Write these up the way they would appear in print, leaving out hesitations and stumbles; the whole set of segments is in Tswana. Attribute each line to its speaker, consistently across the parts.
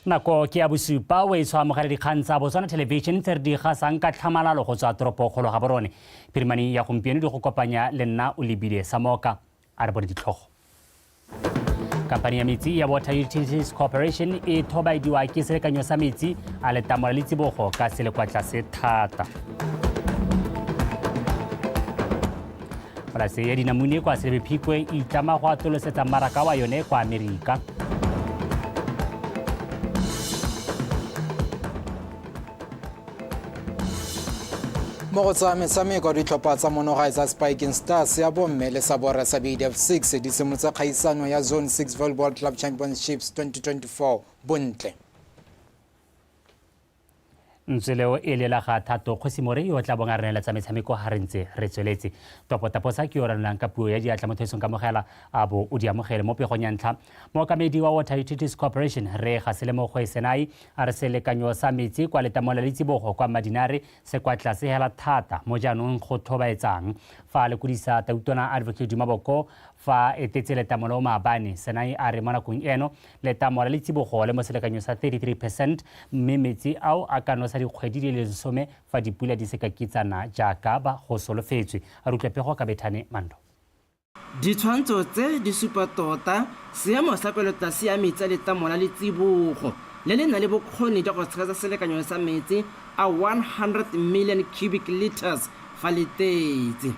Speaker 1: Nako ke ya bosupa o e tshwa amogela dikgang tsa Botswana Television tse re di gasang ka tlhamalalo go tswa toropokgolo Gaborone. Phirimane ya gompieno di go kopanya le nna o lebile Samoka. A re bone ditlhogo. Kampani ya metsi ya Water Utilities Corporation e thobaediwa ke selekanyo sa metsi a letamo la letsibogo ka se le kwa tlase thata. Polase ya dinamune kwa Selebi Phikwe e itlama go atolosetsa mmaraka wa yone kwa Amerika.
Speaker 2: Mo go tsa metshameko, ditlhopha tsa monogae tsa Spiking Stars ya bomme le sa borre sa BDF 6 di simolotse kgaisano ya Zone 6 Volleyball Club Championships 2024 bontle.
Speaker 1: Ntswe leo e le la ga Thato Kgosimore yo o tla bong a re neeletsa metshameko ga re ntse re tsweletse. Topotaposa ke yo ranolang ka puo ya diatla motho esong kamogela a bo o di amogele mo pegong ya ntlha. Mookamedi wa Water Utilities Corporation Rre Gaselemogwe Senai a re selekanyo sa metsi kwa letamong la Letsibogo kwa Mmadinare se kwa tlase hela thata mo jaanong go tlhobaetsang. Fa a lekodisa Tautona Advocate Duma Boko fa etetse letamo leo maabane, Senai a re mo nakong eno Letamo la letsibogo le mo selekanyong sa 33 percent mme metsi ao a ka nosa dikgwedi di le lesome fa dipula di se ka ke tsa na jaaka ba go solofetswe. A re utlwe pego ka Bethane Mando.
Speaker 3: Ditshwantsho tse di supa tota seemo sa kwelotlase ya metsi a letamo la letsibogo le le nang le bokgoni jwa go tshegetsa selekanyo sa metsi a 100 million cubic litres fa le tetse.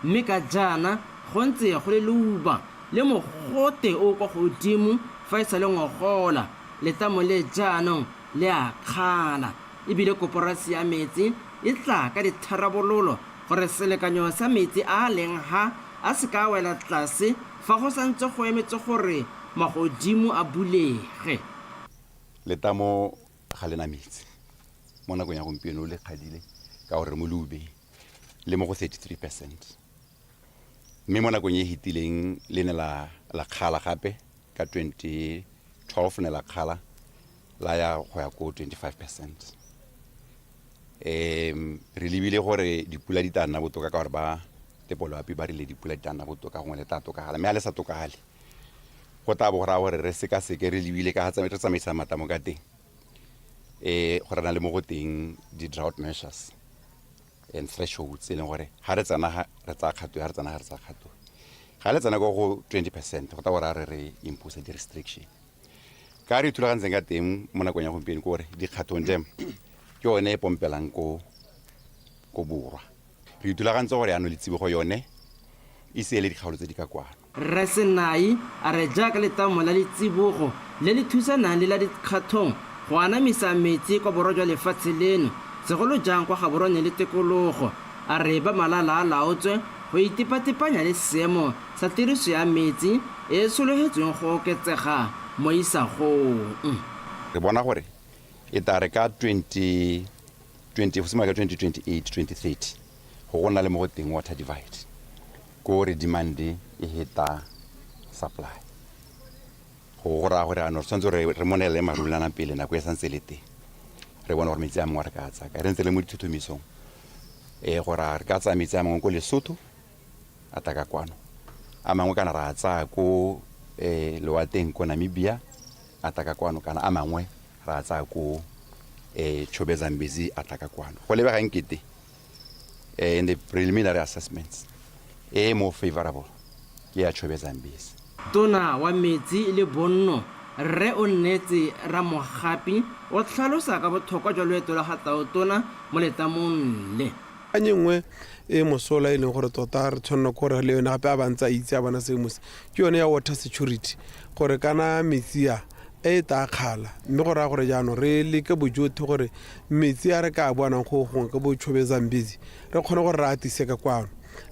Speaker 3: Mme ka jaana go ntse go le leuba le mogote o o kwa godimo fa e sa le ngogola, letamo le jaanong le a kgala e bile koporasi ya metsi e tla ka ditharabololo gore selekanyo sa metsi a a leng ha a se ka a wela tlase fa go santse go emetse gore magodimo a bulege.
Speaker 4: Letamo ga le na metsi mo nakong ya gompieno, le kgadile ka gore mo leubeng le mo go 33 percent. Mme mo nakong e e fetileng le ne la la kgala gape ka 2012 ne la kgala la ya go ya ko 25 percent. Re lebile gore dipula di tla nna botoka ka gore ba tepoloapi ba rile dipula di tla nna botoka, gongwe le tla tokagala, mme ga le sa tokagale go tla bo go raya gore re sekaseke re lebile ka ga re tsamaisa matamo ka teng, gore na le mo go teng di-drought measures and thresholds e leng gore ga re tsena re tsaya kgato, ga re tsena ga re tsaya kgato. Ga le tsena ko go 20%, go tla gore re re impose di-restriction. Ka re ithulagantseng ka teng mo nakong ya gompieno ke gore dikgathong dam ke yone e pompelang ko borwa. Re ithulagantse gore yaanong letsibogo yone e siele dikgaolo tse di ka kwano.
Speaker 3: Rre Senai a re jaaka letamo la Letsibogo le le thusanang le la Dikgathong go anamisa metsi kwa borwa jwa lefatshe leno, segolo jang kwa Gaborone le tikologo, a re ba malala a laotswe go itepatepanya le seemo sa tiriso ya metsi e e sologetsweng go oketsega mo isagong.
Speaker 4: Re bona gore e tla re ka 2020 go simolola ka 2028, 2030 go go nna le mo go teng water divide, ko re demand e heta supply. Go raya gore ano re tshwanetse gore re monele marulana pele nako e santse le teng, re bone gore metsi a mangwe re ka tsaya kae. Re ntse le mo dithutumisong gore re ka tsaya metsi a mangwe ko Lesotho a tla ka kwano, a mangwe kana ra tsaya ko lewatleng ko Namibia a tla ka kwano, kana a mangwe ra tsaya ko Chobe Zambezi a tla ka kwano. Go lebega nkete in the preliminary assessments e more favorable ke ya Chobe Zambezi.
Speaker 3: Tona wa Metsi le Bonno, Rre Onnetse Ramogapi o tlhalosa ka botlhokwa jwa loeto lwa ga Tautona mo letamong le.
Speaker 5: Kgang e nngwe e mosola e leng gore tota re tshwanela ke gore le yone gape a ba ntse a itse a bona seemo se, ke yone ya water security, gore kana metsi a e tla kgala, mme go raya gore jaanong re leke bojotlhe gore metsi a re ka bonang go gongwe ka bo Chobe Zambezi re kgone gore re atise ka kwano.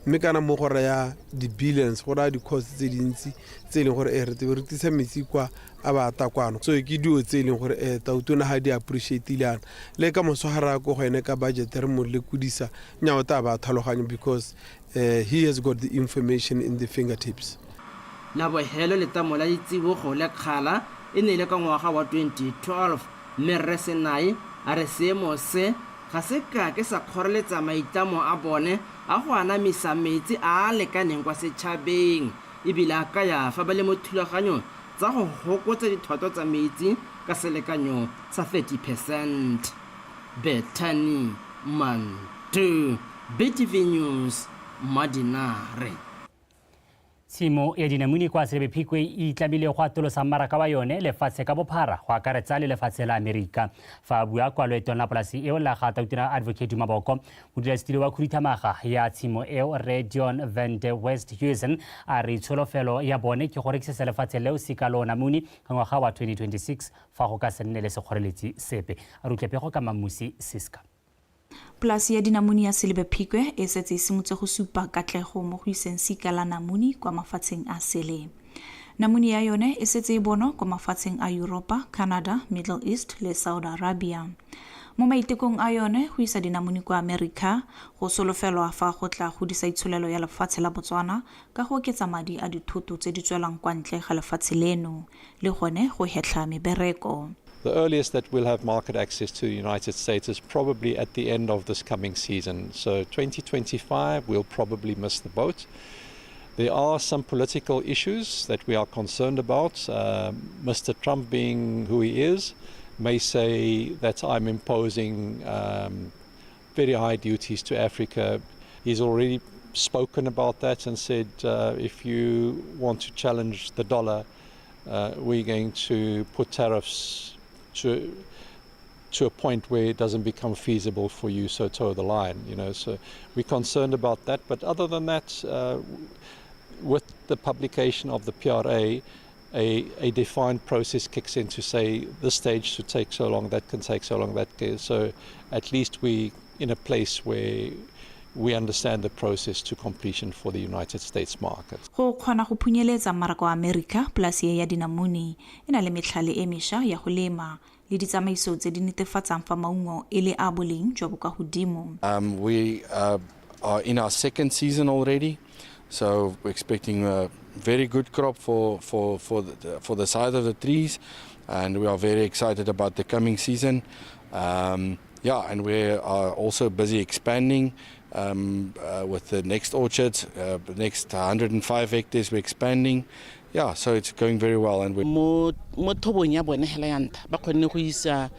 Speaker 5: Mme kana mo go raya di-billions, go raya di-cost tse dintsi tse e leng gore re tlebe re tlisa metsi kwa a ba ata kwano. So ke dilo tse e leng gore Tautona ga di appreciate-ile yana, le ka moso ga re ya ko go ene ka budget re mo lekodisa, nnyaa o tla ba tlhaloganya because he has got the information in the fingertips.
Speaker 3: La bofelo letamo la ditsibogo le kgala e ne e le ka ngwaga wa 2012 mme Rre Senai a re seemo se ga se kake sa kgoreletsa maitlamo a bone a go anamisa metsi a a lekaneng kwa setšhabeng e bile a kaya fa ba le mo thulaganyong. tsa go hokotsa dithwathwa tsa metsi ka selekanyo sa 30 percent. Bethany Mantu, BTV News, Mmadinare.
Speaker 1: Tshimo ya dinamune kwa Selebi Phikwe e itlamile go atolosa mmaraka wa yone lefatshe ka bophara go akaretsa le lefatshe la Amerika. Fa a bua kwa loetong la polasi eo la ga Tautona Advocate Maboko, modulasetilo wa khuduthamaga ya tshimo eo Rre Dion van der Westhuizen a re tsholofelo ya bone ke go rekisetsa lefatshe leo sika loo namune ka ngwaga wa 2026 fa go ka se nne le sekgoreletsi sepe. A re utlwe pego ka Mammusi Siska.
Speaker 6: Polasi ya dinamune ya Selibe Phikwe e setse e simotse go supa katlego mo go iseng sika la namune kwa mafatsheng a sele. Namune ya yone e setse e bonwa kwa mafatsheng a Yuropa, Canada, Middle East le Saudi Arabia. Mo maitekong a yone go isa dinamune kwa America, go solofelwa fa go tla godisa itsholelo ya lefatshe la Botswana ka go oketsa madi a dithoto tse di tswelang kwa ntle ga lefatshe leno le gone go hetlha mebereko.
Speaker 7: The earliest that we'll have market access to the United States is probably at the end of this coming season. So 2025, we'll probably miss the boat. There are some political issues that we are concerned about. Mr. Trump, being who he is, may say that I'm imposing very high duties to Africa. He's already spoken about that and said if you want to challenge the dollar, we're going to put tariffs to a point where it doesn't become feasible for you, so toe the line. So we're concerned about that. But other than that, with the publication of the PRA, a defined process kicks in to say this stage should take so long, that can take so long, that can. So at least we in a place where we understand the process to completion for the United States market.
Speaker 6: Go kgona go phunyeletsa mmaraka wa Amerika, polasi e ya dinamune e na le metlhale e mešwa ya go lema le ditsamaiso tse di netefatsang fa maungo e le a boleng jwa bo kwa godimo.
Speaker 8: We are in our second season already, so we're expecting a very good crop for the size of the trees, and we are very excited about the coming season. Yeah, and we are also busy expanding with the next orchards, the next 105 hectares we're expanding. Yeah, so it's going very well, and we
Speaker 9: Mo thobong ya bone hela ya ntlha ba kgonne go isa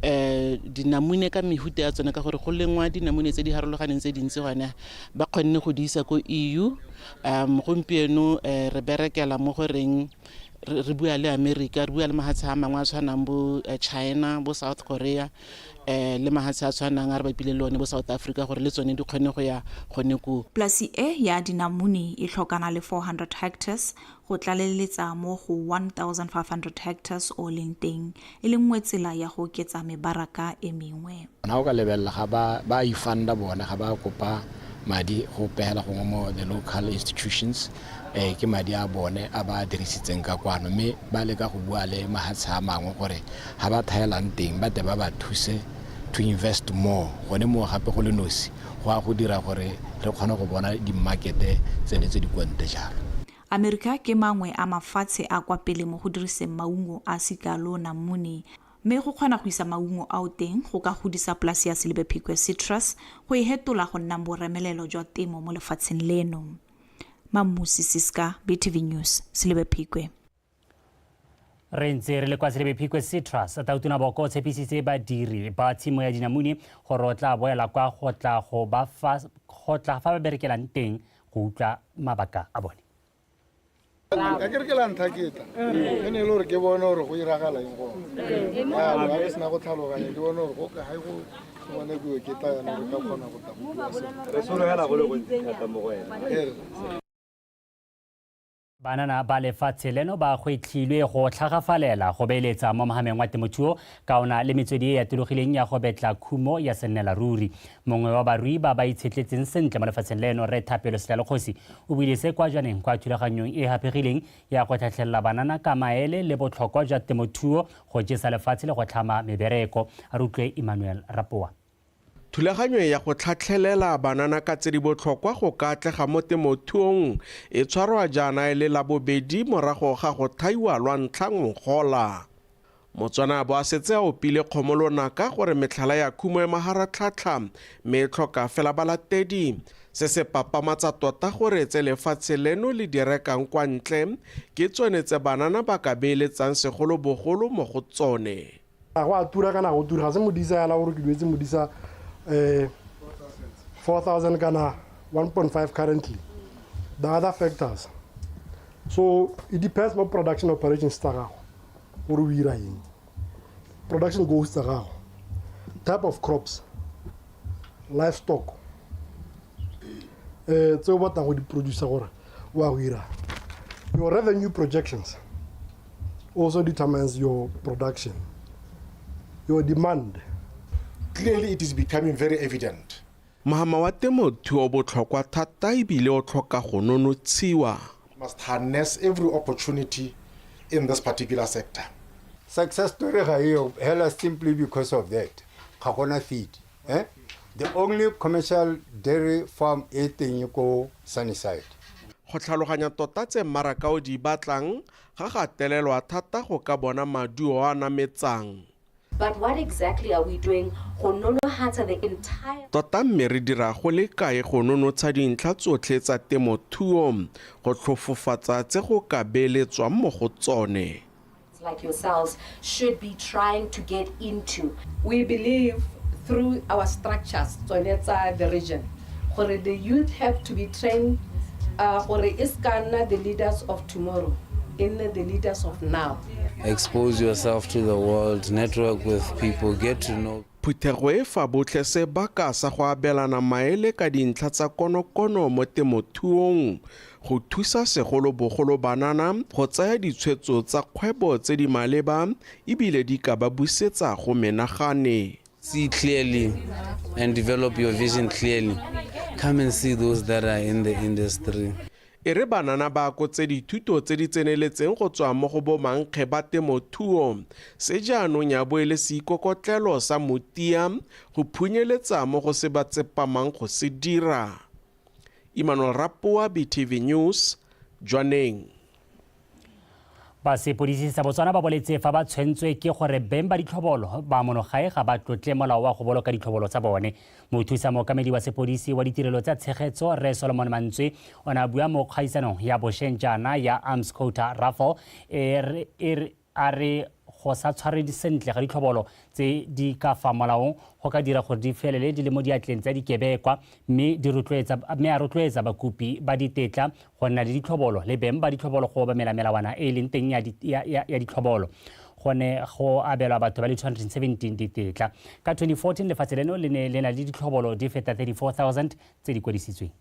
Speaker 9: dinamune ka mehuta ya tsone ka gore go lengwa dinamune tse di harologaneng tse dintsi gone ba kgonne go di isa ko EU. Gompieno re berekela mo goreng re bua le America, re bua le mahatshe a mangwe a tshwanang bo China, bo South Korea, le mahatshe a tshwanang a re bapile le one bo South Africa gore le tsone di kgone go ya gone koo.
Speaker 6: Polasi e ya dinamune e tlhokana le 400 hectares go tlaleletsa mo go 1500 hectares o leng teng e le nngwe tsela ya go oketsa mebaraka e mengwe.
Speaker 10: Ha o ka lebelela ga ba ifunda bona ga ba kopa madi go pegela gongwe mo the local institutions, ke madi a bone a ba dirisitseng ka kwano, mme ba leka go bua le mahatshe a mangwe gore ga ba thaelang teng ba te ba ba thuse to invest more gone moo gape go le nosi go a go dira gore re kgone go bona di-markete tsene tse di kwa ntle jalo.
Speaker 6: Amerika ke mangwe a mafatshe a kwa pele mo go diriseng maungo a sikalo namune, mme go kgona go isa maungo ao teng go ka godisa polasi ya Selibe Phikwe Citrus go e hetola go nna boremelelo jwa temo mo lefatsheng leno. Mammusi Siska, BTV News, Selibe Phikwe.
Speaker 1: Re ntse re le kwa Selibe Phikwe Citrus. Tautona Boko o tshepisitse badiri ba tshimo ya dinamune gore o tla boela kwa go tla go ba fa go tla fa ba berekelang teng go utlwa mabaka a bone.
Speaker 11: Ka kere ke la ntlha ke tla e ne e le gore ke bone gore go iragala eng gone jaanong ga ke sena go tlhaloganya ke bone gore go kae go bone ke ke tla yana re ka kgona go tla go bua sentle.
Speaker 12: Re sologela go le gontsi thata mo go wena.
Speaker 1: Banana ba lefatshe leno ba gwetlhilwe go tlhagafalela go beeletsa mo mohameng wa temothuo ka ona le metswedi e e atologileng ya go betla khumo ya sennela ruri. Mongwe wa barui ba ba itshetletseng sentle mo lefatsheng leno, Re Thapelo Setlalekgosi, o buile se kwa Jwaneng kwa thulaganyong e haphegileng ya go tlhatlhelela banana ka maele le botlhokwa jwa temothuo go jesa lefatshe le go tlhama mebereko. A re utlwe Emmanuel Rapoa.
Speaker 13: Thulaganyo ya go tlhatlhelela banana ka tse di botlhokwa go ka atlega mo temothuong e tshwarwa jaana e le la bobedi morago ga go thaiwa lwa ntlha ngogola. Motswana a bo a setse a opile kgomo lonaka gore metlhala ya khumo e maharatlhatlha mme e tlhoka fela balatedi. Se se papamatsa tota gore tse lefatshe leno le di rekang kwa ntle ke tsone tse banana ba ka beeletsang segolobogolo mo go tsone.
Speaker 14: A go a tura kana go tura ga se modisa yana gore ke duetse modisa 4000 kana 1.5 currently. The other factors. So it depends mo production operations tsa gago gore o ira eng. Production goals tsa gago, type of crops, livestock tse o batlang go di producer gore o a go ira. Your revenue projections also determines your production, your demand.
Speaker 15: Clearly it is becoming very evident.
Speaker 13: Mohama wa temothuo o botlhokwa thata ebile o tlhoka go nonotshiwa.
Speaker 15: Must harness every opportunity in this particular sector.
Speaker 12: Success story ga eyo hela simply because of that. Ga gona feed. The only commercial dairy farm e teng ko Sunnyside.
Speaker 13: Go tlhaloganya tota tse mmaraka o di batlang ga gatelelwa thata go ka bona maduo a nametsang.
Speaker 16: But what exactly are we doing go nonohatsa the entire
Speaker 13: Tota mme re dira go le kae go nonotsha dintlha tsotlhe tsa temothuo go tlhofofatsa tse go ka beeletswang mo go tsone.
Speaker 16: Like yourselves should be trying to get into.
Speaker 17: We believe through our structures tsone tsa the region gore the youth have to be trained gore e ska nna the leaders of tomorrow, e nne the leaders of now.
Speaker 18: Expose yourself to the world, network with people, get to know.
Speaker 13: Phuthego e fa botlhe sebaka sa go abelana maele ka dintlha tsa konokono mo temothuong go thusa segolobogolo banana go tsaya ditshwetso tsa kgwebo tse di maleba ebile di ka ba busetsa go menagane.
Speaker 18: See clearly and develop your vision clearly. Come and see those that are in the industry.
Speaker 13: E re banana ba akotse dithuto tse di tseneletseng go tswa mo go bo mankge ba temothuo se jaanong ya bo e le seikokotlelo sa motia go phunyeletsa mo go se ba tsepamang go se dira. Emmanuel Rapoa, BTV News, Jwaneng.
Speaker 1: Ba sepodisi sa Botswana ba boletse fa ba tshwentswe ke gore beng ba ditlhobolo ba monogae ga ba tlotle molao wa go boloka ditlhobolo tsa bone. Mothusa mookamedi wa sepodisi wa ditirelo tsa tshegetso Rre Solomon Mantswe o ne a bua mo kgaisanong ya bošeng jaana ya Arms Quota Raffle a re go sa tshware sentle ga ditlhobolo tse di ka fa molaong go ka dira gore di felele di le mo diatleng tsa dikebekwa mme a rotloetsa bakopi ba ditetla go nna le ditlhobolo le beng ba ditlhobolo go obamela melawana e e leng teng ya ditlhobolo. Go ne go abelwa batho ba le 217 ditetla. Ka 2014 lefatshe leno le ne le na le ditlhobolo di feta 34,000 tse di kwadisitsweng.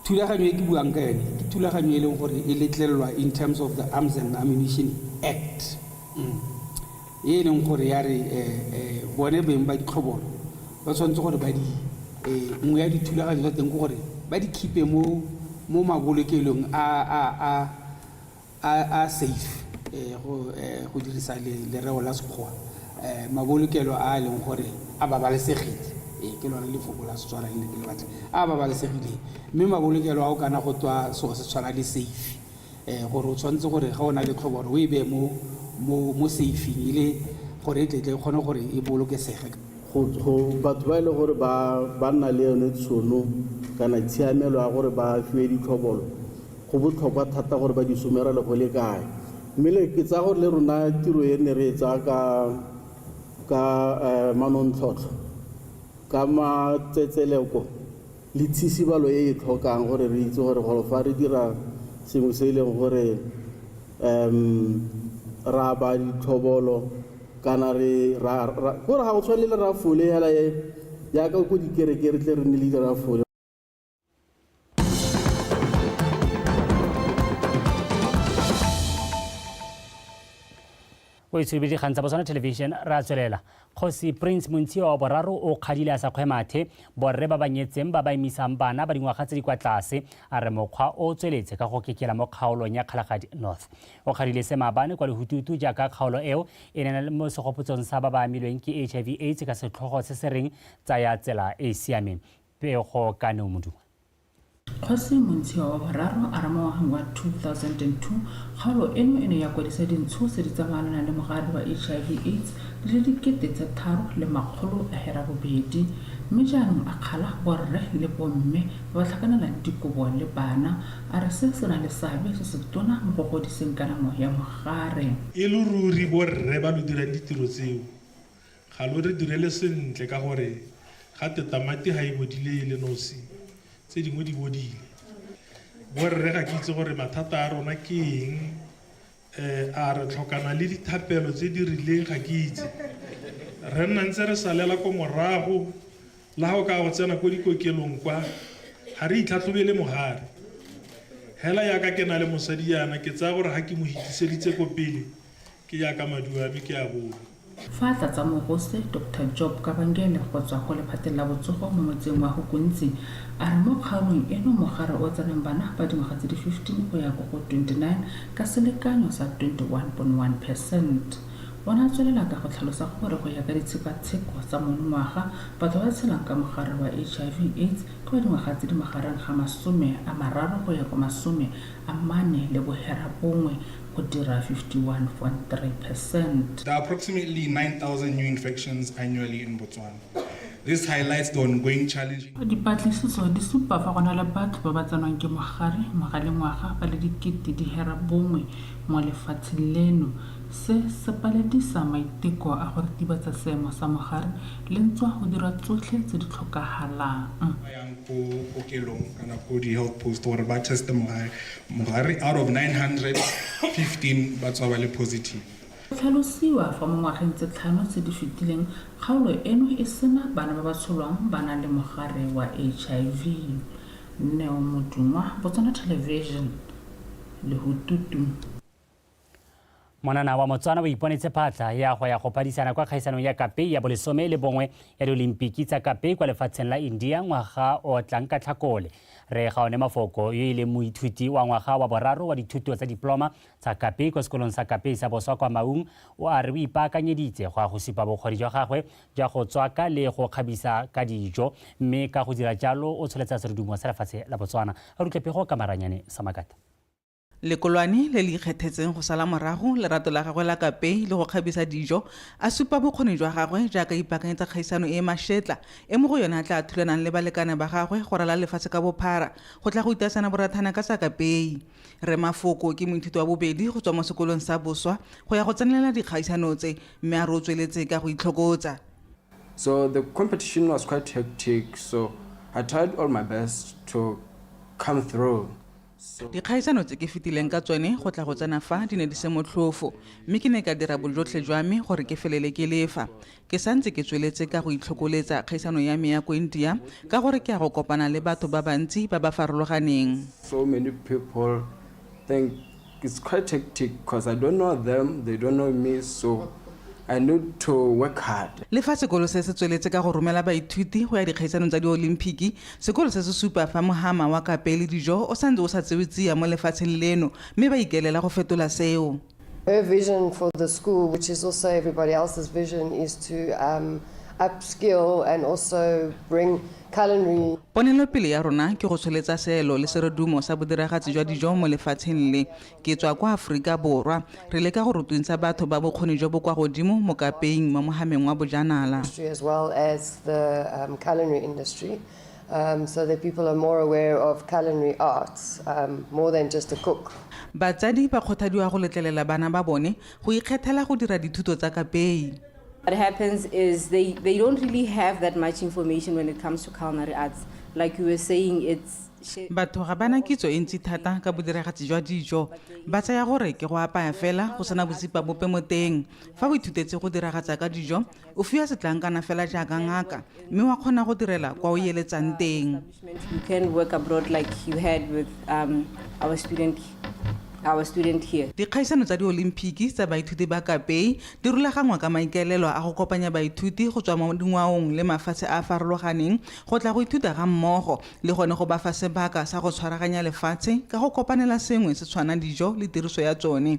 Speaker 19: Thulaganyo e ke buang ka yone ke thulaganyo e leng gore e letlelelwa in terms of the Arms and Ammunition Act. E leng gore ya re bone beng ba ditlhobolo ba tshwanetse gore ba di nngwe ya dithulaganyo tsa teng ke gore ba di keep-e mo mabolokelong a safe go dirisa lereo la sekgowa mabolokelo a leng gore a babalesegile ke lone lefoko la Setswana le ke le batla a babalesegile mme mabolokelo a o kana go tswa seo se tshwana le safe gore o tshwanetse gore ga o na le tlhobolo o e beye mo safeng e le gore e tletle e kgone gore e bolokesege.
Speaker 20: Go batho ba e le gore ba nna le yone tshono kana tshiamelo ya gore ba fiwe ditlhobolo go botlhokwa thata gore ba di somerele go le kae mme le ke tsaya gore le rona tiro e ne re e tsaya ka manontlhotlho ka matsetseleko le tshisibalo e e tlhokang gore re itse gore gore fa re dira sengwe se e leng gore ra ba ditlhobolo kana re gore ga go tshwane le rafole hela jaaka ko dikereke re tle re nne le dirafole.
Speaker 1: O itshubile dikgang tsa Botswana Television ra tswelela. Kgosi Prince Montshioa wa boraro o kgadile a sa kgwe mathe borre ba ba nyetseng ba ba emisang bana ba dingwaga tse di kwa tlase a re mokgwa o tsweletse ka go kekela mo kgaolong ya Kgalagadi North. O kgadile se maabane kwa Lehututu jaaka kgaolo eo e nena mo segopotsong sa ba ba amilweng ke HIV AIDS ka setlhogo se se reng tsaya tsela e e siameng. Pego ka Neo Moduma.
Speaker 21: Kgosi Montshioa wa boraro a re mo ngwageng wa 2002 kgaolo eno e ne ya kwadisa dintsho tse di tsamaelanang le mogare wa HIV AIDS di le 3,800. Mme jaanong a kgala borre le bomme ba ba tlhakanelang dikobo le bana, a re se se na le seabe se setona mo go godiseng kanamo ya mogare.
Speaker 2: E le ruri borre ba lo dirang ditiro tseo, ga lo re direle sentle ka gore ga te tamati ga e bodile e le nosi, tse dingwe di bodile. Borre ga ke itse gore mathata a rona ke eng, A re tlhokana le dithapelo tse di rileng? Ga ke itse. Re nna ntse re salela ko morago, la ga o ka go tsena ko dikokelong kwa, ga re itlhatlhobele mogare. Hela yaka ke na le mosadi yana, ke tsaya gore ga ke mo hitiseditse ko pele, ke yaka maduo a me ke a bone.
Speaker 21: Fa a tlatsa mogose, Doctor Job Kabangele go tswa ko lephateng la botsogo mo motseng wa Hukuntsi a re mo kgaolong eno mogare o tsenang bana ba dingwaga tse di 15 go ya ko go 29 ka selekanyo sa 21.1 percent. O ne a tswelela ka go tlhalosa gore go ya ka ditshekatsheko tsa monongwaga batho ba ba tshelang ka mogare wa HIV AIDS ke ba dingwaga tse di magareng ga 30 go ya ko 49 go dira 51.3 percent.
Speaker 22: There are approximately 9,000 new infections annually in Botswana. This highlights the ongoing challenge.
Speaker 21: Dipatlisiso di supa fa go na le batho ba ba tsenwang ke mogare ngwaga le ngwaga ba le 9,000 mo lefatsheng leno. Se se paledisa maiteko a go ritibatsa seemo sa mogare le ntswa go dirwa tsotlhe tse di tlhokagalang.
Speaker 22: Ba yang ko kokelong kana ko di-health post gore ba teste mogare, mogare out of 915 ba tswa ba le positive.
Speaker 21: Go tlhalosiwa fa mo ngwageng tse tlhano tse di fetileng kgaolo eno e sena bana ba ba tsholwang ba na le mogare wa HIV. Neo Modungwa, Botswana Television, Lehututu.
Speaker 1: Monana wa Motswana o iponetse phatlha ya go ya go phadisana kwa kgaisanong ya Kapei ya bolesome le bongwe ya diolimpiki tsa Kapei kwa lefatsheng la India ngwaga o tlang ka Tlhakole. Re Gaone Mafoko yo e leng moithuti wa ngwaga wa boraro wa dithuto tsa diploma tsa Kapei kwa sekolong sa Kapei sa Boswa kwa Maung o a re o ipaakanyeditse go ya go supa bokgoni jwa gagwe jwa go tswaka le go kgabisa ka dijo mme ka go dira jalo o tsholetsa serodumo sa lefatshe la Botswana. A rutle pego ka maranyane Samakata.
Speaker 23: Lekolwane le le ikgethetseng go sala morago lerato la gagwe la kapei le go kgabisa dijo, a supa bokgoni jwa gagwe jaaka a ipaakanyetsa kgaisano e e mashetla e mo go yone a tla thulanang le balekane ba gagwe go ralala lefatshe ka bophara go tla go itaosana borathana ka tsa kapei. Rre Mafoko ke moithuti wa bobedi go tswa mo sekolong sa Boswa go ya go tsenelela dikgaisano tse mme a re o tsweletse ka go itlhokotsa.
Speaker 24: So the competition was quite hectic so I tried all my best to come through.
Speaker 23: Dikgaisano tse ke fetileng ka tsone go tla go tsena fa di ne di se motlhofo, mme ke ne ka dira bojotlhe jwa me gore ke felele ke le fa. Ke santse ke tsweletse ka go itlhokoletsa kgaisano ya me ya ko India ka gore ke ya go kopana le batho ba bantsi ba ba farologaneng.
Speaker 24: So many people think It's quite hectic cause I don't know them, they don't know me, so I need to work hard.
Speaker 23: Le fa sekolo se se tsweletse ka go romela baithuti go ya dikgaisanong tsa diolimpiki, sekolo se se supa fa mohama wa kapei le dijo o santse o sa tsewe tsia mo lefatsheng leno mme ba ikaelela go fetola seo.
Speaker 25: Her vision for the school, which is also everybody else's vision, is to um, upskill and also bring culinary.
Speaker 23: Ponelopele ya rona ke go tsholetsa seelo le serodumo sa bodiragatsi jwa dijo mo lefatsheng le. Ke tswa kwa Aforika Borwa. Re leka go rutuntsha batho ba bokgoni jo bo kwa godimo mo kapeing mo mohameng wa bojanala.
Speaker 25: As well as the um, culinary industry. Um, so that people are more aware of culinary arts, um, more than just a cook.
Speaker 23: Batsadi ba kgothadiwa go letlelela bana ba bone go ikgethela go dira dithuto tsa kapei.
Speaker 26: What happens is they, they don't really have that much information when it comes to culinary arts. Like you were saying, it's
Speaker 23: Batho ga bana kitso e ntsi thata ka bodiragatsi jwa dijo. Ba tsaya gore ke go apaya fela go sena botsipa bope mo teng. Fa o ithutetse go diragatsa ka dijo, o fiwa setlankana fela jaaka ngaka mme wa kgona go direla kwa o eletsang teng.
Speaker 26: You can work abroad like you had with um, our student our student here.
Speaker 23: Dikgaisano tsa Diolimphiki tsa baithuti ba Kapei di rulaganngwa ka maikaelelo a go kopanya baithuti go tswa mo dingwaong le mafatshe a a farologaneng go tla go ithuta ga mmogo le gone go ba fa sebaka sa go tshwaraganya lefatshe ka go kopanela sengwe se tshwana dijo le tiriso ya tsone.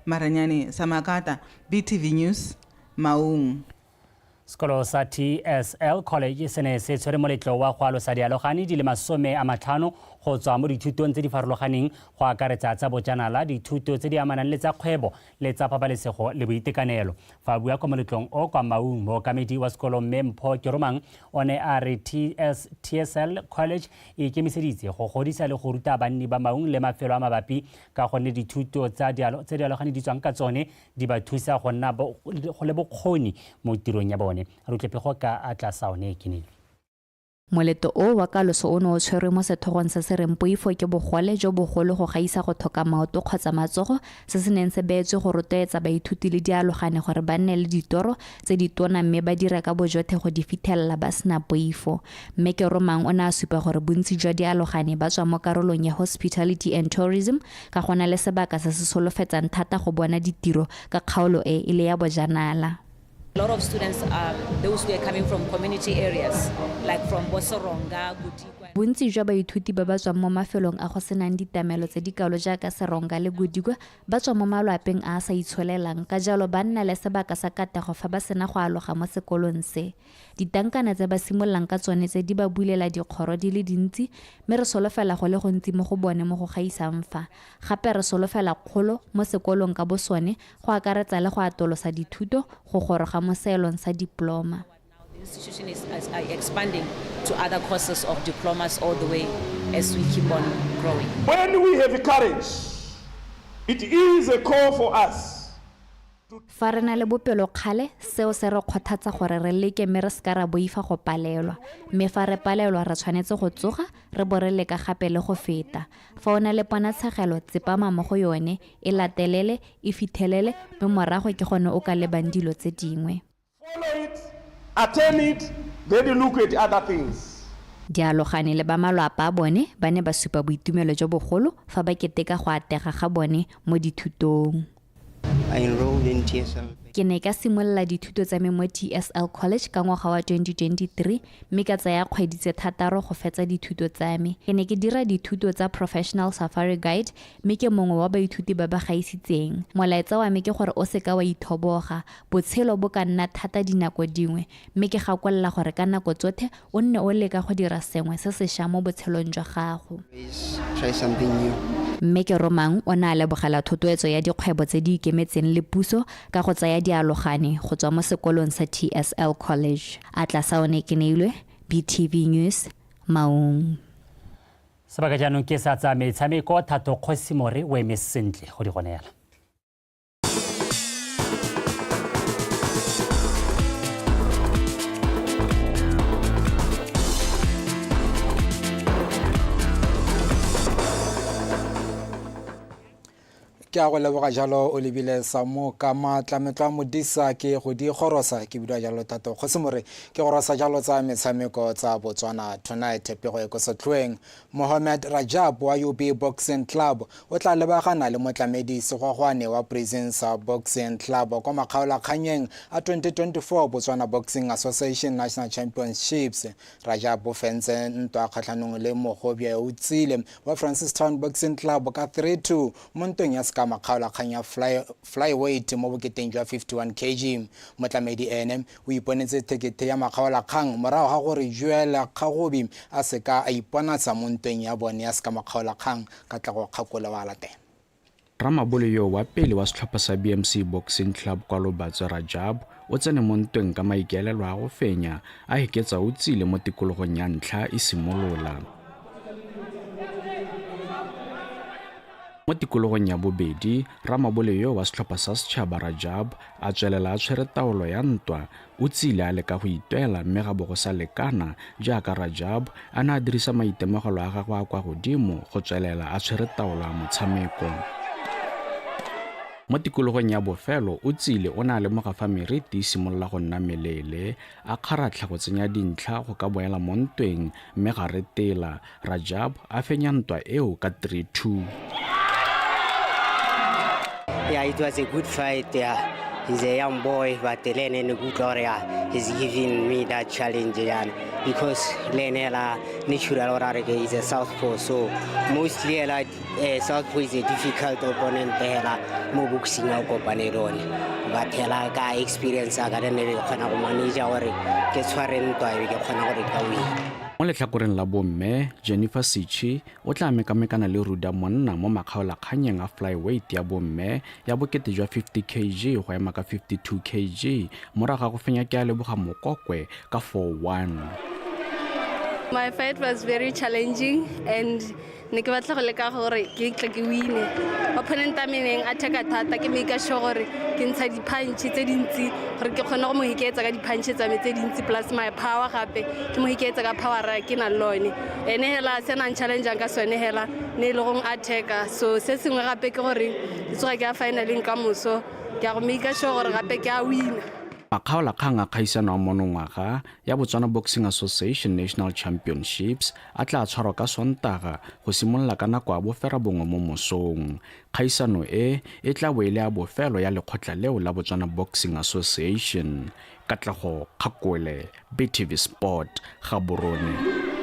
Speaker 23: Maranyane Samakata, BTV News, Maung.
Speaker 1: Sekolo sa TSL College se ne se tshwere moletlo wa go alosa dialogane di le 50 go tswa mo dithutong tse di farologaneng go akaretsa tsa bojanala, dithuto tse di amanang le tsa kgwebo le tsa pabalesego le boitekanelo. Fa a bua kwa moletlong o kwa Maung, mookamedi wa sekolo Mme Mpho Keromang o ne a re TSL College e ikemiseditse go godisa le go ruta banni ba Maung le mafelo a mabapi ka gonne dithuto tse dialogane di tswang ka tsone di ba thusa go nna go le bokgoni mo tirong ya bone. Re utlwe pego ka Atlasaone Kinile.
Speaker 3: Moletlo o wa kaloso o ne o tshwerwe mo sethogong se se reng poifo ke bogole jo bogolo go gaisa go tlhoka maoto kgotsa matsogo, se se neng se beetswe go rotloetsa baithuti le dialogane gore ba nne le ditoro tse di tona mme ba dire ka bojotlhe go di fithelela ba sena poifo. Mme Keromang o ne a supa gore bontsi jwa dialogane ba tswa mo karolong ya Hospitality and Tourism ka go na le sebaka se se solofetsang thata go bona ditiro ka kgaolo e e le ya bojanala.
Speaker 4: A lot of students are those who are coming from community areas like from Bosoronga, Gudigwa.
Speaker 3: Bontsi jwa baithuti ba ba tswang mo mafelong a go senang ditamelo tse di kalo jaaka Seronga le Gudigwa ba tswa mo malwapeng a a sa itsholelang, ka jalo ba nna le sebaka sa katego fa ba sena go aloga mo sekolong se. Ditankana tse ba simololang ka tsone tse di ba bulela dikgoro di le dintsi mme re solofela go le gontsi mo go bone mo go gaisang fa. Gape re solofela kgolo mo sekolong ka bosone go akaretsa le go atolosa dithuto go goroga mo seelong sa diploma.
Speaker 4: The institution is expanding to other courses of diplomas all the way as we keep on growing.
Speaker 5: When we have courage, it is a call for us.
Speaker 3: Fa re na le bopelokgale, seo se re kgothatsa gore re leke mme re seka ra boifa go palelwa. Mme fa re palelwa re tshwanetse go tsoga re bo re leka gape le go feta. Fa o na le ponatshegelo, tsepama mo go yone, e latelele, e fithelele, mme morago ke gone o ka lebang dilo tse dingwe.
Speaker 5: Follow it, attain it, then you look at other things.
Speaker 3: Dialogane le ba malwapa a bone ba ne ba supa boitumelo jo bogolo fa ba keteka go atega ga bone mo dithutong.
Speaker 7: I enrolled in TSL.
Speaker 3: Ke ne ka simolola dithuto tsa me mo TSL College ka ngwaga wa 2023 mme ka tsaya kgwedi tse 6 go fetsa dithuto tsa me. Ke ne ke dira dithuto tsa Professional Safari Guide mme ke mongwe wa baithuti ba ba gaisitseng. Molaetsa wa me ke gore o seka wa ithoboga. Botshelo bo ka nna thata dinako dingwe mme ke gakolola gore ka nako tsotlhe o nne o leka go dira sengwe se sešwa mo botshelong jwa gago.
Speaker 7: Try something new.
Speaker 3: Mme Keromang o ne a lebogela thotloetso ya dikgwebo tse di ikemetseng le puso ka go tsaya dialogane go tswa mo sekolong sa TSL College. Atlasaone Keneilwe, BTV News, Maung.
Speaker 1: Sebaka jaanong ke sa tsa metshameko, Thato Kgosimore o eme sentle go di go neela.
Speaker 8: Ke a go leboga jalo o lebile sa mo ka maatlametlo a modisa ke go di gorosa ke bidiwa jalo Thato Kgosimore ke gorosa jalo tsa metshameko tsa Botswana Tonight. Pego e ko setlhoeng, Mohamed Rajab wa UB Boxing Club o tla lebagana le motlamedi Segwagwane wa Prisons Boxing Club kwa makgaolakganyeng a 2024 Botswana Boxing Association National Championships. Rajab o fentse ntwa kgatlhanong le Mogobye Otsile wa Francistown Boxing Club ka 3-2 mo ntweng ya seka makgaolakgang ya flyweight mo boketeng jwa 51 kg. Motlamedi ene o iponetse thekethe ya makgaolakgang morago ga gore Joel Kgagobi a seka a iponatsa mo ntweng ya bone ya seka makgaolakgang. Katlego Kgakole wa latela.
Speaker 9: Ramabole yo wa pele wa setlhopha sa BMC Boxing Club kwa Lobatse Rajab o tsene mo ntweng ka maikaelelo a go fenya, a heketsa o tsile mo tikologong ya ntlha e simolola. Mo tikologong ya bobedi, Ramabole yo wa setlhopha sa setšhaba Rajab a tswelela a tshwere taolo ya ntwa, o tsile a leka go itwela mme ga bo go sa lekana jaaka Rajab a ne a dirisa maitemogelo a gagwe a kwa godimo go tswelela a tshwere taolo ya motshameko. Mo tikologong ya bofelo, o tsile o ne a lemoga fa meriti e simolola go nna meleele, a kgaratlha go tsenya dintlha go ka boela mo ntweng mme ga retela. Rajab a fenya ntwa eo ka 3-2.
Speaker 7: Yeah, it was a good fight. Yeah. He's a young boy, but Lene Gloria is giving me that challenge, yeah, because Lene la natural is a southpaw, so mostly like Southpaw is a difficult opponent hela mo boxing a o kopane le one, but hela ka experience ya ka le nne ke kgona go manage gore ke tshware ntwa ebe ke kgona gore ka win.
Speaker 9: Mo letlhakoreng la bomme, Jennifer Sechi o tla mekamekana le Ruda Monna mo makgaolakgannyeng a flyweight ya bomme ya bokete jwa 50 kg go ema ka 52 kg morago ga go fenya Kealeboga Mokokwe ka 4-1.
Speaker 6: My fight was very challenging and ne ke batla go leka gore ke tle ke wine. Opponent a me neng attack thata, ke make sure gore ke ntsha di-punch tse dintsi gore ke kgone go mo hiketsa ka di-punch tsa me tse dintsi plus my power, gape ke mo hiketsa ka power ke nang le one. Ene hela se nang challengeang ka sone hela ne e le gong attacka. So se sengwe gape ke gore ke tsoga ke ya finaleng ka moso, ke ya go make sure gore gape ke a wina.
Speaker 9: Makgaolakgang a kgaisano a monongwaga ya Botswana Boxing Association National Championships a tla tshwarwa ka Sontaga go simolola ka nako ya 9:30 mo mosong. Kgaisano e e tla bo e le ya bofelo ya lekgotla leo la Botswana Boxing Association. Katlego Kgakole, BTV Sport, Gaborone.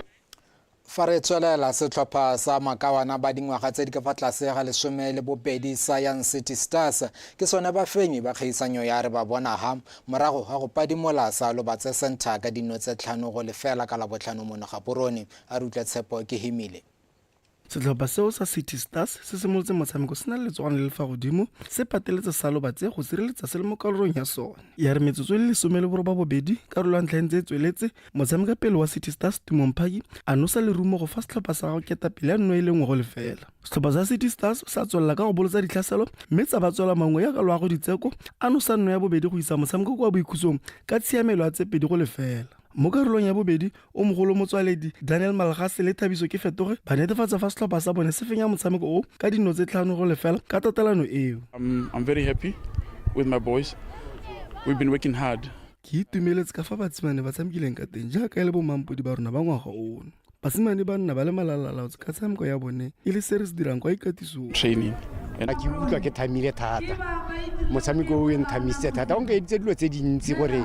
Speaker 8: Fa re tswelela, setlhopha sa makawana ba dingwaga tse di ka fa tlase ga 12 sa Young City Stars ke sone bafenyi ba kgaisanyo ya re ba bona ha morago ga go padimola sa Lobatse Center ka dino tse 5-0 ka Labotlhano mono Gaborone. A re utlwa Tshepo ke himile.
Speaker 10: Setlhopha seo sa City Stars se simolotse motshameko se na le letsogwana le le fa godimo, se pateletse sa Lobatse go sireletsa se le mo karolong ya sone. Ya re metsotso e le 18 karolo ya ntlha e ntse e tsweletse, motshameka pele wa City Stars Tumo Mphaki a nosa lerumo go fa setlhopha sa gagwe ketapele ya nno e le 1-0. Setlhopha sa City Stars sa tswelela ka go bolotsa ditlhaselo mme tsa ba tswela mangwe ya ka loago ditseko a nosa nno ya bobedi go isa motshameko kwa boikhutsong ka tshiamelo ya tse 2-0. Mo karolong ya bobedi, o mogolo motswaledi Daniel Malgase le Thabiso ke fetoge ba netefatsa fa setlhopha sa bone se fenya motshameko o ka dino tse 5-0 ka tatelano eo.
Speaker 11: I'm very happy with my boys. We've been working hard.
Speaker 10: Ke itumeletse ka fa basimane ba tshamekileng ka teng jaaka e le bomampodi ba rona ba ngwaga ono. Basimane ba nna ba le malalalaotse ka tshameko ya bone e le se re se dirang kwa ikatisong.
Speaker 11: Training.
Speaker 12: Ke utlwa ke thamile thata. Motshameko o e nthamisitse thata. O nkaeditse dilo tse dintsi gore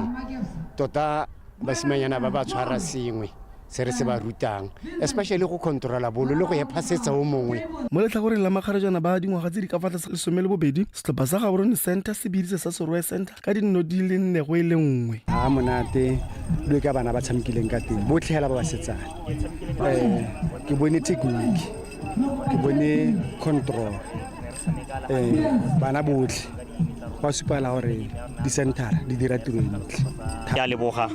Speaker 12: tota basimanyana ba ba tshwara sengwe se re se ba rutang, especially go controla bolo le go e phasetsa o mongwe.
Speaker 10: Mo letlhakoreng la makgarejana ba dingwaga tse di ka fa tlase 12, setlhopha sa Gaborone Center se biditse sa Serowe Center ka dinno di le 4-1.
Speaker 12: A monate dilo ka bana ba tshamekileng ka teng botlhe hela ba basetsana. Ke bone technique, ke bone control. Bana botlhe go a supala gore di-centera di dira tiro e ntle.
Speaker 14: Ke a leboga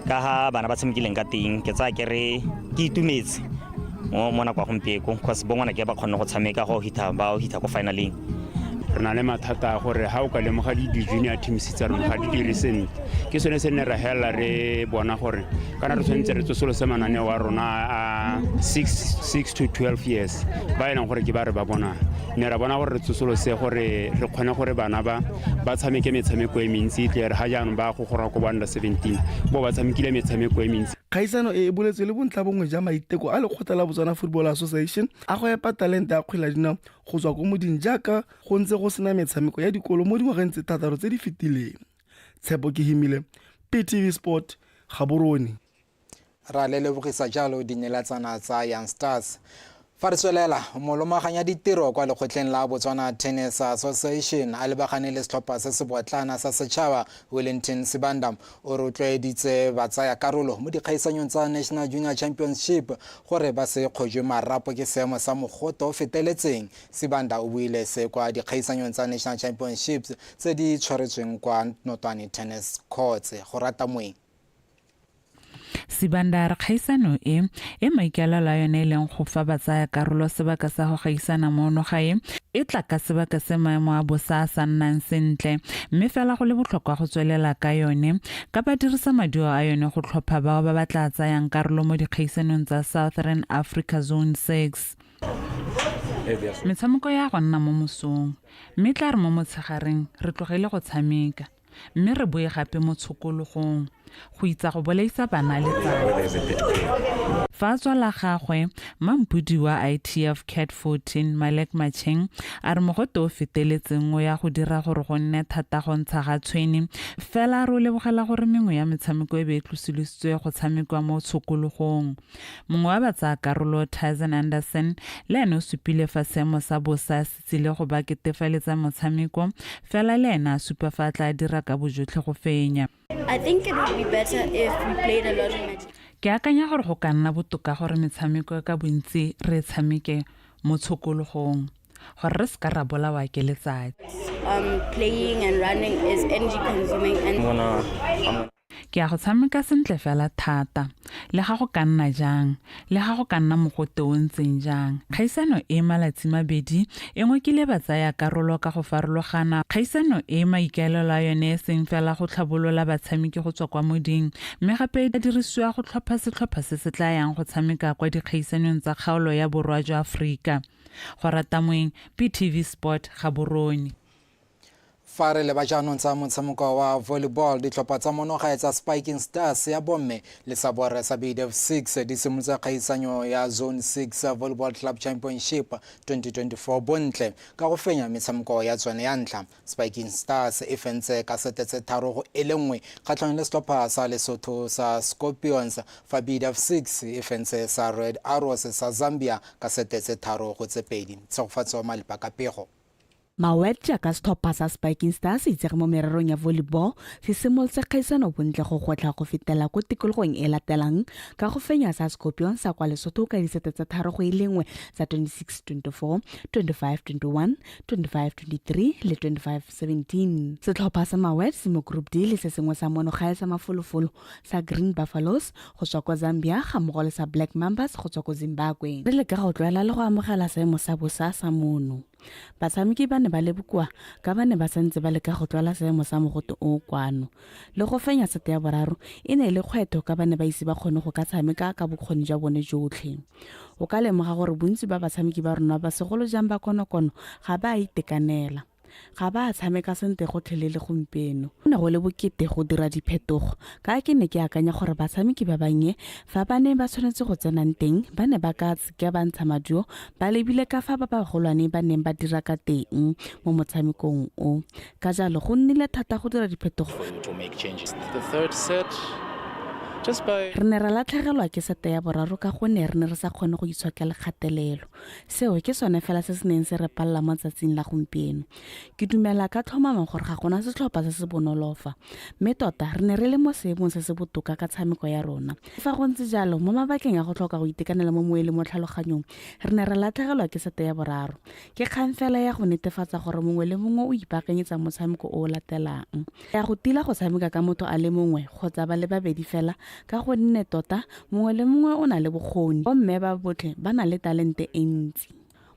Speaker 14: ka ha bana ba tshamekileng ka teng, ke tsaya ke re ke itumetse mo nako ya gompieko, cause bo ngwana ke ba kgonne go tshameka go hitha ba hitha ko finaleng.
Speaker 15: Re na le mathata a gore ha o ka lemoga di-junior teams tsa rona ga di dire sentle. Ke sone se nne re helela re bona gore kana re tshwanetse re tsosolose mananeo a rona a 6 to 12 years ba e leng gore ke ba re ba bonang. Ne ra bona gore re tsosolose gore re kgone gore bana ba ba tshameke metshameko e mentsi, e tle re ha jaanong ba go gora ko bo under 17 bo ba tshamekile metshameko e mentsi.
Speaker 10: Kgaisano e e boletswe le bontlha bongwe ja maiteko a lekgotla la Botswana Football Association a go epa talente ya kgwele ya dinao go tswa ko moding jaaka go ntse go sena metshameko ya dikolo mo dingwageng tse 6 tse di fetileng. Tshepo ke himile, BTV Sport, Gaborone.
Speaker 8: Ra le lebogisa jalo dinelatsana tsa Young Stars. Fa re tswelela, molomaganya ditiro kwa lekgotleng la Botswana Tennis Association a lebagane le setlhopha se se botlana sa setšhaba Wellington Sibanda o rotloeditse batsaya karolo mo dikgaisanyong tsa National Junior Championship gore ba se kgojwe marapo ke seemo sa mogote o feteletseng. Sibanda o buile se kwa dikgaisanyong tsa National Championships tse di tshwaretsweng kwa Notwane Tennis Courts. Go rata moeng.
Speaker 21: Sibanda re kgaisano e e maikaelelo a yone e leng go fa batsaya karolo sebaka sa go gaisana mono gae e tla ka sebaka se maemo a bosa a sa nnang sentle, mme fela go le botlhokwa go tswelela ka yone ka ba dirisa maduo a yone go tlhopha bao ba ba tla tsayang karolo mo dikgaisanong tsa Southern Africa Zone 6. Metshameko ya go nna mo mosong, mme tla re mo motshegareng re tlogele go tshameka mme re boe gape mo tshokologong. go itsa go bolaisa bana letsatsi. Fa a tswa la gagwe, mampodi wa ITF Cat 14 Malek Macheng a re mogote o feteletseng o ya go dira gore go nne thata go ntsha ga tshwene, fela a re o lebogela gore mengwe ya metshameko e be e tlosolositswe go tshamekiwa mo tshokologong. Mongwe wa batsayakarolo, Tyson Anderson, le ene o supile fa seemo sa bosa se tsile go ba ketefaletsa motshameko, fela le ene a supa fa a tla dira ka bojotlhe go fenya.
Speaker 13: I think it would be better if we played a lot of matches.
Speaker 21: Ke akanya gore go ka nna botoka gore metshameko ka bontsi re e tshameke mo tshokologong, gore re seka ra bolawa ke letsatsi.
Speaker 13: Playing and running is energy consuming and
Speaker 21: Ke ya go tshameka sentle fela thata, le ga go ka nna jang, le ga go ka nna mogote o ntseng jang. Kgaisano e malatsi mabedi e ngokile batsaya karolo ka go farologana. Kgaisano e maikaelelo a yone e seng fela go tlhabolola batshameki go tswa kwa moding, mme gape e dirisiwa go tlhopha setlhopha se se tla yang go tshameka kwa dikgaisanong tsa kgaolo ya borwa jwa Aforika. Go rata moeng, BTV Sport, Gaborone.
Speaker 8: Fa re leba jaanong tsa motshameko wa volleyball, ditlhopha tsa monogae tsa Spiking Stars ya bomme le sa borre sa BDF 6 di simolotse kgaisanyo ya Zone 6 Volleyball Club Championship 2024 bontle ka go fenya metshameko ya tsone ya ntlha. Spiking Stars e fentse ka sete tse 3-1 kgatlhanong le setlhopha sa Lesotho sa Scorpions, fa BDF 6 e fentse sa Red Arrows sa Zambia ka sete tse 3-2. Tshegofatso Malipa ka pego.
Speaker 16: Mawet jaaka setlhopha sa Spiking Stars se itsege mo mererong ya volleyball se simolotse kgaisano bontle go gwetlha go fetela ko tikologong e latelang ka go fenya sa Scorpion sa kwa Lesotho ka disete tsa 3-1 tsa 26-24, 25-21, 25-23 le 25-17. Setlhopha sa Mawet se mo Group D le se sengwe sa monogae sa mafolofolo sa Green Buffaloes go tswa kwa Zambia ga mmogo le sa Black Mambas go tswa ko Zimbabwe. Re leka go tlwaela le go amogela seemo sa bosa sa mono. Batshameki ba ne ba le bokoa ka ba ne ba santse ba leka go tlwaela seemo sa mogote o kwano. Le go fenya sete ya boraro e ne e le kgwetho ka ba ne ba ise ba kgone go ka tshameka ka bokgoni jwa bone jotlhe. O ka lemoga gore bontsi ba batshameki ba rona ba segolo jang ba konokono ga ba a itekanela. Ga ba a tshameka sentle gotlhelele gompieno. Go ne go le bokete go dira diphetogo ka ke ne ke akanya gore batshameki ba bannye fa ba ne ba tshwanetse go tsenang teng ba ne ba ka seke ba ntsha maduo ba lebile ka fa ba bagolwane ba neng ba dira ka teng mo motshamekong o. Ka jalo go nnile thata go dira diphetogo. Re ne ra latlhegelwa ke sete ya boraro ka gonne re ne re sa kgone go itshokela kgatelelo. Seo ke sone fela se se neng se re palela mo tsatsing la gompieno. Ke dumela ka tlhomamo gore ga gona setlhopha se se bonolo fa, mme tota re ne re le mo seemong se se botoka ka tshameko ya rona. Fa go ntse jalo, mo mabakeng a go tlhoka go itekanela mo moeng le mo tlhaloganyong, re ne ra latlhegelwa ke sete ya boraro. Ke kgang fela ya go netefatsa gore mongwe le mongwe o ipaakanyetsa motshameko o o latelang. Ya go tila go tshameka ka motho a le mongwe kgotsa ba le babedi fela ka gonne tota mongwe le mongwe o na le bokgoni. Bomme ba botlhe ba na le talente e ntsi.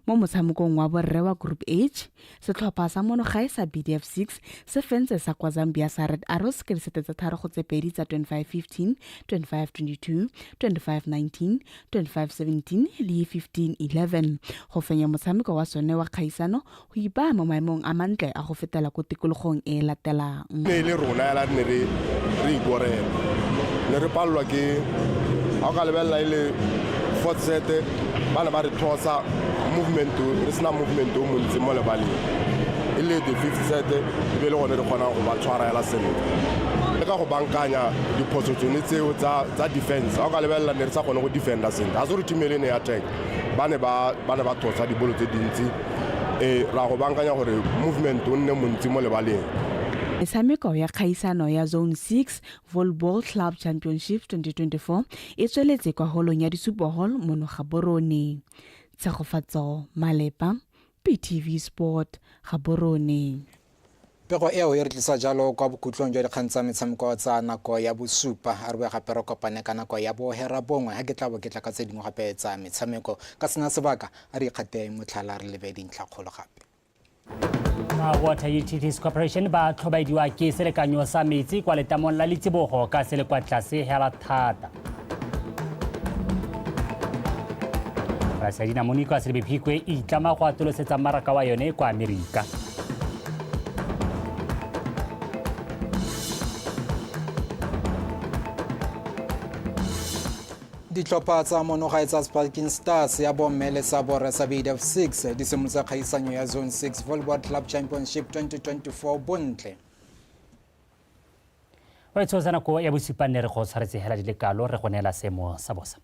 Speaker 16: Mo motshamekong wa borre wa Group H, setlhopha sa monogae sa BDF 6 se fentse sa kwa Zambia sa Red Arrows ka disete tsa 3-2 tsa 25-15, 25-22, 25-19, 25-17 le 15-11 go fenya motshameko wa sone wa kgaisano go ipaya mo maemong a mantle a go fetela ko tikologong e latelang.
Speaker 17: Ne le rona ela ne re ikorela. Ne re palelwa ke ha o ka lebelela e le fourth set ba ne ba re thosa movement, re sena movement o montsi mo lebaleng. E le the fifth set e be le gone re kgonang go ba tshwara hela sentle. Le ka go bankanya diphoso tsone tseo tsa defense, ha o ka lebelela ne re sa kgone go defender sentle. Ha se re team e le ne ya attack, ba ne ba thosa dibolo tse dintsi. Ra go bankanya gore movement o nne montsi mo lebaleng.
Speaker 16: Metshameko ya kgaisano ya Zone 6 Volleyball Club Championship 2024 e tsweletse kwa holong ya Disupo Hall mono Gaborone. Tshegofatso Malepa, BTV Sport, Gaborone.
Speaker 8: Pego eo e re tlisa jalo kwa bokhutlong jwa dikgang tsa metshameko tsa nako ya bosupa. A re boe gape re kopane ka nako ya boherabongwe ha ke tla bo ke tla ka tse dingwe gape tsa metshameko. Ka sena sebaka a re ikgate motlhala re lebe dintlhakgolo gape.
Speaker 1: Water Utilities Corporation ba tlhobaediwa ke selekanyo sa metsi kwa letamong la Letsibogo ka se le kwa tlase hela thata. Polasi ya dinamune kwa Selebi Phikwe e itlama go atolosetsa mmaraka wa yone kwa Amerika.
Speaker 8: Ditlhopha tsa monogae tsa Sparking Stars ya bomme le sa borre sa BDF 6 di simolotse kgaisanyo ya Zone 6 Volleyball Club Championship 2024 bontle.
Speaker 1: Wa itshosa nako ya bosupa nne re go tshwaretse hela di le kalo re go neela seemo sa bosa.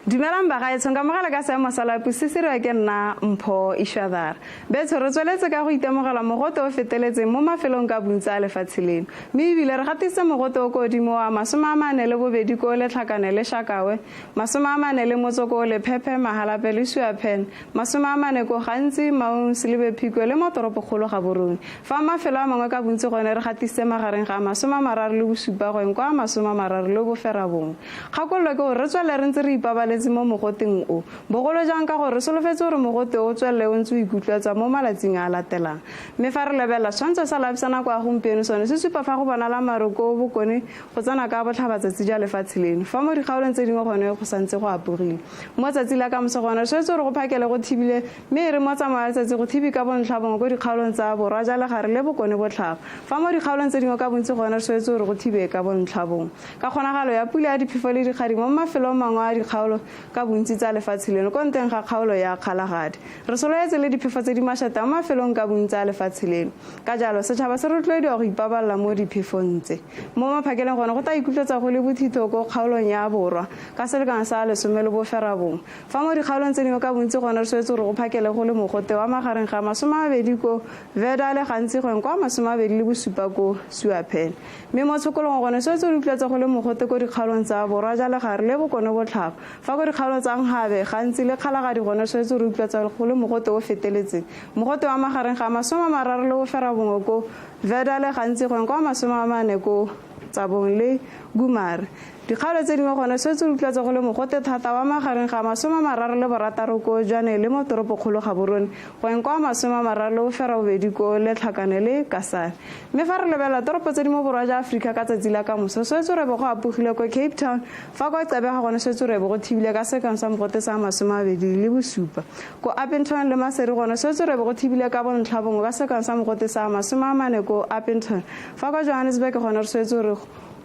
Speaker 2: Dumelang bagaetsho, nka mogela ka seemo sa lapu se se diriwa ke nna Mpho Ishwadara. Betsho, re tsweletse ka go itemogela mogote o feteletseng mo mafelong ka bontsi a lefatshe leno, mme ebile re gatisitse mogote o ko godimo wa 42 ko Letlhakane le Shakawe, 40 ko Lephephe, Mahalape le Suapen, 40 ko Gantsi, Maung, Selibe Phikwe le mo toropokgolo Gaborone. Fa mafelo a mangwe ka bontsi gone re gatisitse magareng ga 37 go kwa 39. Kgakololo ke gore re tswelele re ntse re ipabaletse mo mogoteng o, bogolo jang ka gore re solofetse gore mogote o tswelele o ntse o ikutlwetsa mo malatsing a latelang. Mme fa re lebelela setshwantsho sa lapi sa nako ya gompieno, sone se supa fa go bonala maru ko bokone go tsena ka botlhabatsatsi jwa lefatshe leno, fa mo dikgaolong tse dingwe gone go santse go apogile. Mo tsatsi la kamoso gone re tshwanetse gore go phakele go thibile, mme e re mo tsamao ya letsatsi go thibi ka bontlha bongwe ko dikgaolong tsa borwa ja legare le bokone botlhaba, fa mo dikgaolong tse dingwe ka bontsi gone re tshwanetse gore go thibe ka bontlha bongwe ka kgonagalo ya pula ya diphefo le dikgadimo mo mafelong mangwe a dikgaolo ka bontsi tsa lefatshe leno ko nteng ga kgaolo ya Kgalagadi. Re solofetse le diphefo tse di mašata mo mafelong ka bontsi a lefatshe leno. Ka jalo, setšhaba se rotloediwa go ipabalela mo diphefong tse. Mo maphakeleng gone go tla ikutlwetsa go le bothitho ko kgaolong ya borwa ka selekano sa 19. Fa mo dikgaolong tse dingwe ka bontsi gone re swetse gore go phakele go le mogote wa magareng ga 20 ko Veda le gantsi gongwe kwa 27 ko Suaphene. Mme mo tshokologong gone swetse re utlwetsa go le mogote ko dikgaolong tsa borwa ja legare le bokone botlhaba. Fa ko dikgaolong tsa Nhabe, gantsi le Kgalagadi gone swetse re utlwetsa go le mogote o feteletseng. Mogote wa magareng ga 39 ko Veda le gantsi gongwe kwa 40 ko Tsabong le Gumare. Dikgaolo tse dingwe gone swetse re utlwetsa go le mogote thata wa magareng ga 36 ko Jwaneng le mo toropokgolo Gaborone, goeng kwa 38 ko Letlhakane le Kasane. Mme fa re lebelela toropo tse di mo borwa jwa Aforika ka tsatsi la kamoso, swetse re bo go apogile ko Cape Town, fa kwa Gqeberha gone swetse re bo go thibile ka sekano sa mogote sa 27. Ko Upington le Maseru gone swetse re bo go thibile ka bontlha bongwe ka sekano sa mogote sa 40 ko Upington, fa kwa Johannesburg gone re swetse re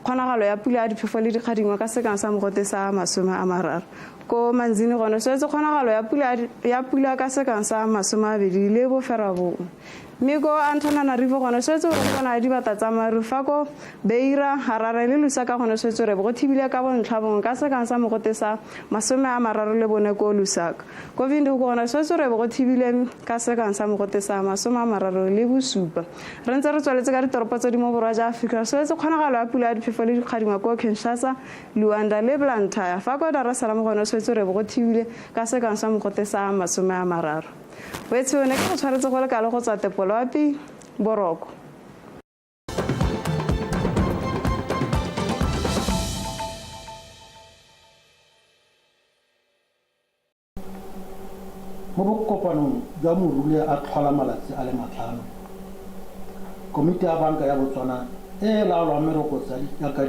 Speaker 2: kgonagalo ya pula ya diphefo le dikgadingwa ka sekano sa mogote sa 30. Ko Manzini gone swetse kgonagalo ya pula ka sekano sa 29. Mme ko Antananarivo gone swetse re bona dibata tsa maru, fa ko Beira, Harare le Lusaka gone swetse re bo go thibile ka bontlha bongwe ka sekano sa mogote sa 34 ko Lusaka. Ko Windhoek gone swetse re bo go thibile ka sekano sa mogote sa 37. Re ntse re tsweletse ka ditoropo tse di mo borwa jwa Aforika, swetse kgonagalo ya pula ya diphefo le dikgadingwa ko Kinshasa, Luanda le Blantyre. Fa ko Dar es Salaam gone swetse re bo go thibile ka sekano sa mogote sa 30. Wetsho ne ke go tshwaretse go le kalo go tswa Tepoloapi, Boroko.
Speaker 18: Mo bokopanong jwa Morule a tlhola malatsi a le 5, komiti ya banka ya Botswana e e laolang merokotso ya